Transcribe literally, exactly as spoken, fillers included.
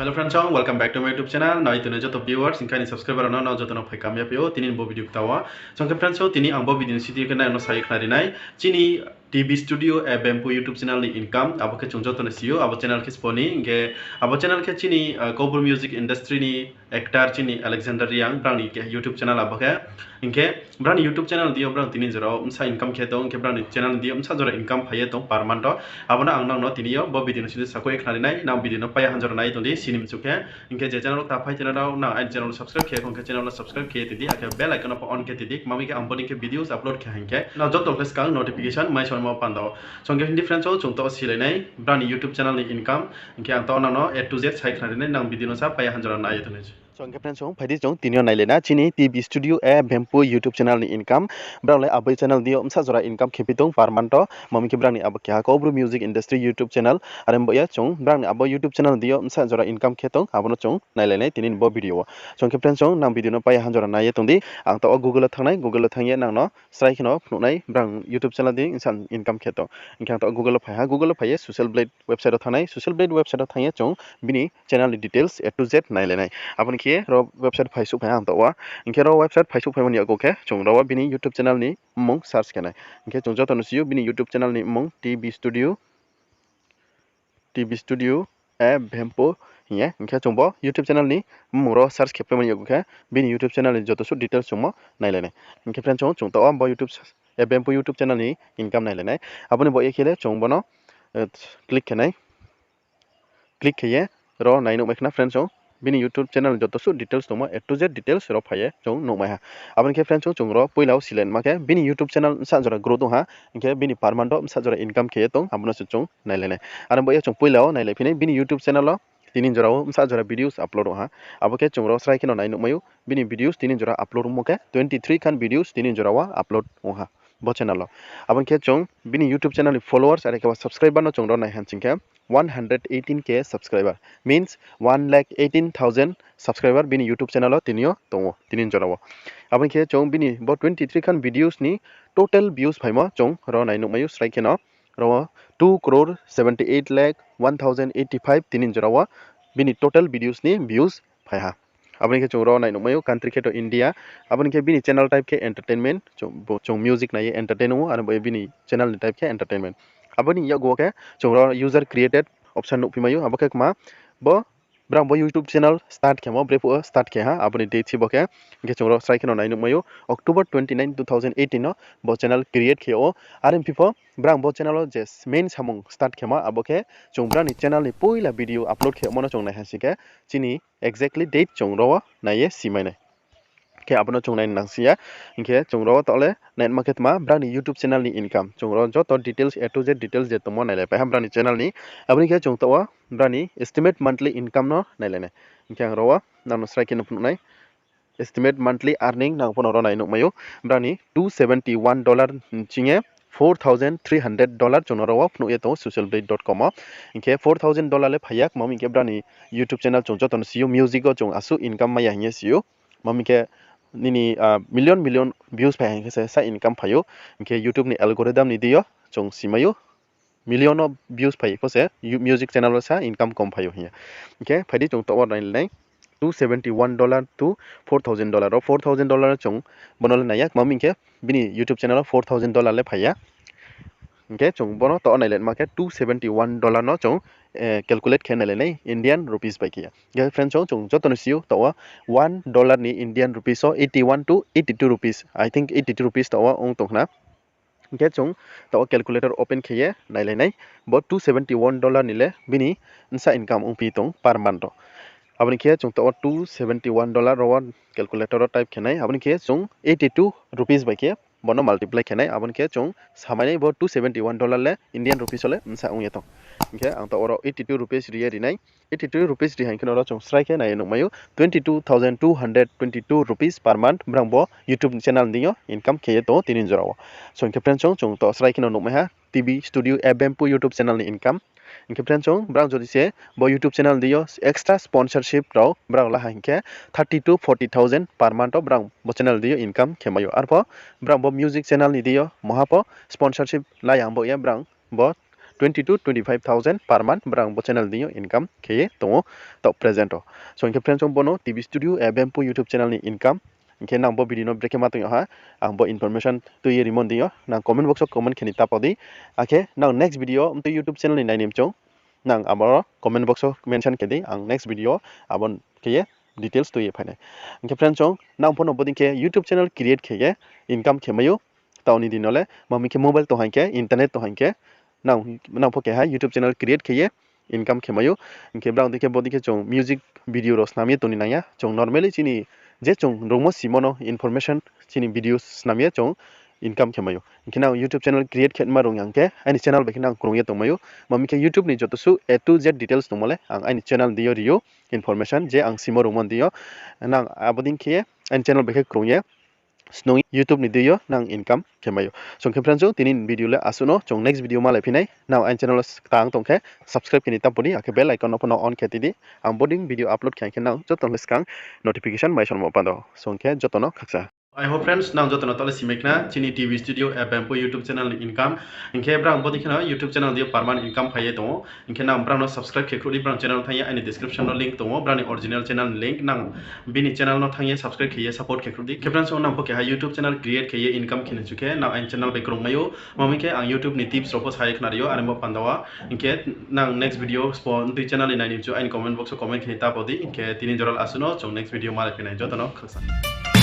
Hello friends, welcome back to my YouTube channel. Nai tini joto viewers, hingkhe ni subscriber no, no joto no phaikam yaphi ou tini bo video kta wo. Song khe friends, tini ang bo video ni sidi khe nai no sai khna ri nai. Chini T V Studio A Bempu YouTube channel ni income, abo khe chung joto no si ou, abo channel khe spo ni, hingkhe abo channel khe chini, ah, Kaubru music industry ni actor chini Alexander Reang, brang ni khe YouTube channel abo khe. Hingkhe brang ni YouTube channel ni deing yo brang tini jora wo bsa income khe tong, hingkhe brang ni channel ni deing yo bsa jora income phai ye tong per month wo. Abo no ang nang no tini yo bo video ni sidi sakoi khna ri nai, nang video no paiya hanjora nai tong di, sini mchu khe. Hingkhe je channel wo kta phai tini rao, nang aini channel no subscribe khe, hingkhe channel no subscribe khe tidi, akhe bell icon no pho on khe tidi, kma mi khe ang bodei khe videos upload khe hingkhe nang joto khe skang notification mai sonmo panda wo. Song khe hindi friends, chung to silai nai, brang ni YouTube channel ni income, hingkhe ang to nang no A to Z sai khna ri nai, nang video no sa paiya hanjora nai ye tong di. Song khe friends, phai di chung tini yo nailai na, chini T V Studio A Bempu YouTube channel ni income, brang le abo channel ni deing yo bsa jora income khe phi tong per month wo, kma mi khe brang ni abo keha Kaubru music industry YouTube channel, are bo ye chung brang ni abo YouTube channel ni deing yo bsa jora income khe tong, abo no chung nailai nai tini ni bo video wo. Song khe friends, nang video no paiya hanjora nai ye tong di, ang to wo Google wo thanng nai, Google wo thanng ye nang no srai khe no phnuh nai, brang YouTube channel ni deing bsa income khe tong. Hingkhe ang to wo Google wo phai ha, Google wo phai ye Social Blade website wo thanng nai, Social Blade website wo thanng ye chung bini channel ni details A to Z nailai nai. Abo ni khe ro website phaisuh phai ha ang to wo. Hingkhe ro website phaisuh phaimo ni yakgu khe chung ro wo bini YouTube channel ni mmung search khe nai. Hingkhe chung joto no si ou bini YouTube channel ni mmung T V Studio, T V Studio A Bempu hing ye. Hingkhe chung bo YouTube channel ni mmung ro search khe phaimo ni yakgu khe bini YouTube channel ni joto suh details chungmo nailai nai. Hingkhe friends, chung to wo bo YouTube, A Bempu YouTube channel ni income nailai nai. Abo ni bo ye khe le chung bo no, eh, click khe nai. Click khe ye ro nai nuhmai khna friends, bini YouTube channel joto suh details tongmo, A to Z details ro phai ye chung nuhmai ha. Abo ni khe friends, chung ro poila wo silai ma khe bini YouTube channel bsa jora growth ong ha, hingkhe bini per month wo bsa jora income khe ye tong, abo no se chung nailai nai. Are bo ye chung poila wo nailai phi nai, bini YouTube channel wo tini jora wo bsa jora videos upload ong ha. Abo khe chung ro srai khe no nai nuhmai ou, bini videos tini jora upload ongmo khe twenty three khan videos tini jora wo upload ong ha bo channel wo. Abo ni khe chung bini YouTube channel ni followers are khe ba subscriber no chung ro nai ha sing khe one hundred eighteen K subscriber, means one lakh eighteen thousand subscriber bini YouTube channel wo tini yo tong ou, tini jora wo. Abo ni khe chung bini bo twenty three khan videos ni total views phaimo chung ro nai nuhmai ou srai khe no. Ro two crore seventy eight lakh one thousand eighty five tini jora wo bini total videos ni views phai ha. Abo ni khe chung ro nai nuhmai ou, country khe to India. Abo ni khe bini channel type khe entertainment, chung music nai ye entertain ong ou, aro bo ye bini channel ni type khe entertainment. Abo ni yakgu wo khe chung ro user created option nuhphi mai ou, abo khe kma bo brang bo YouTube channel start khemo, brephuh wo start khe ha, abo ni date si bo khe. Hingkhe chung ro srai khe no nai nuhmai ou, October twenty nine two thousand eighteen no bo channel create khe ou. Are phi pho brang bo channel wo je main samung start khemo, abo khe chung brang ni channel ni poila video upload khemo no chung nai ha sing khe chini exactly date chung ro wo nai ye si mai nai. Khe abo no chung nai nang si ya. Hingkhe chung ro wo to le nai ma khe tma brang ni YouTube channel ni income. Chung ro joto details, A to Z details je tongmo nailai pai ha brang ni channel ni. Abo ni khe chung to wo brang ni estimate monthly income no nailai nai. Hingkhe ang ro wo nang no srai khe no phnuh nai. Estimate monthly earning nang pho no ro nai nuhmai ou. Brang ni two seventy one dollar ching ye four thousand three hundred dollar chung no ro wo phnuh ye tong ou social blade dot com wo. Hingkhe four thousand dollar le phai ya, kma mi hingkhe brang ni YouTube channel chung joto no si ou, music wo chung asuh income mai ya hing ye si ou. Kma mi hingkhe nini, ah, million million views phai ha hing khe se sa income phai ou. Hingkhe YouTube ni algorithm ni deing yo chung si mai ou. Million wo views phai pho se music channel wo sa income kom phai ou hing ye. Hingkhe phai di chung to wo nai nai two seventy one dollar to four thousand dollar. Ro four thousand dollar chung bo no le nai ya, kma mi hingkhe bini YouTube channel wo four thousand dollar le phai ya. Hingkhe chung bo no to wo nailai ma khe two seventy one dollar no chung, eh, calculate khe nailai nai Indian rupees bai khe ya. Hingkhe friends, chung, chung joto no si ou to wo one dollar ni Indian rupees wo eighty one to eighty two rupees, I think eighty two rupees to wo ong tong khna. Hingkhe chung to wo calculator open khe ye nailai nai. Bo two seventy one dollar ni le bini bsa income ongphi tong per month wo. Abo ni khe chung to wo two seventy one dollar ro wo calculator wo type khe nai. Abo ni khe chung eighty two rupees bai khe bo no multiply khe nai. Abo ni khe chung samai nai bo two seventy one dollar le Indian rupees wo le bsa ong ye tong. Hingkhe ang to oro eighty two rupees ri ye ri nai. Eighty two rupees ri ha hing khe no ro chung srai khe nai ye nuhmai ou twenty two thousand two hundred twenty two rupees per month brang bo YouTube channel ni deing yo income khe ye tong ou tini jora wo. So hingkhe friends, chung, chung to srai khe no nuhmai ha T V Studio A Bempu YouTube channel ni income. Hingkhe friends, chung brang jodi se bo YouTube channel ni deing yo extra sponsorship rao brang la ha hing khe thirty to forty thousand per month wo brang bo channel ni deing yo income khe mai ou. Arpho brang bo music channel ni deing yo maha pho sponsorship la ya ong bo ye brang bo twenty to twenty five thousand per month brang bo channel deing yo income khe ye tong ou, taoh present wo. So hing khe friends, chung bo no T V Studio A Bempu YouTube channel ni income. Hing khe nang bo video no brekhe ma tong yo ha, ang bo information tui ye rimo deing yo, nang comment box wo comment khe ni ta pho di. Akhe nang next video mtui YouTube channel ni nai ni mchung, nang abo comment box wo mention khe di, ang next video abo khe ye details tui ye phai nai. Hing khe friends, chung nang pho no bodei khe YouTube channel create khe ye income khe mai ou. Taoh ni din no le, ma mi khe mobile tong haing khe, internet tong haing khe, nang pho keha YouTube channel create khe ye income khe mai ou. Hing khe brang dei khe bodei khe chung music video rao snam ye tong ni nang ya. Chung normally chini je chung rungmo simo no information chini video snam ye chung income khe mai ou. Hing khe nang YouTube channel create khe ma rung ya hing khe aini channel bai khe nang krung ye tong mai ou. Ma mi khe YouTube ni joto suh A to Z details tongmo le ang aini channel deing yo ri ou, information je ang simo rungmo deing yo. Nang abo dei khe aini channel bai khe krung ye snung YouTube ni deing yo nang income khe mai ou. So hing khe friends, tini video le asuh no, chung next video malai phi nai. Nang aini channel wo ktang tong khe subscribe khe ni ta pho di, akhe bell icon no pho no on khe ti di. Ang bodei video upload khe hing khe nang joto no le skang notification mai salmo panda. So hing khe joto no khaksa. I hope friends, nang joto no taoh le simai khna chini T V Studio A Bempu YouTube channel ni income. Hing khe brang bodei khe no YouTube channel deing yo per month income phai ye tong ou. Hing khe nang brang no subscribe khe khruh di, brang channel thanng ye aini description no link tong ou, brang ni original channel ni link, nang bini channel no thanng ye subscribe khe ye support khe khruh di. Khe friends, nang pho keha YouTube channel create khe ye income khe ni chu khe nang aini channel bai krung mai ou. Ma mi khe ang YouTube ni tips rao pho sa ye khnari ou, are bo panda wo. Hing khe nang next video pho mtui channel ni nai ni mchu aini comment box wo comment khe ni ta pho di. Hing khe tini jora le asuh no, chung next video malai phi nai, joto no khaksa.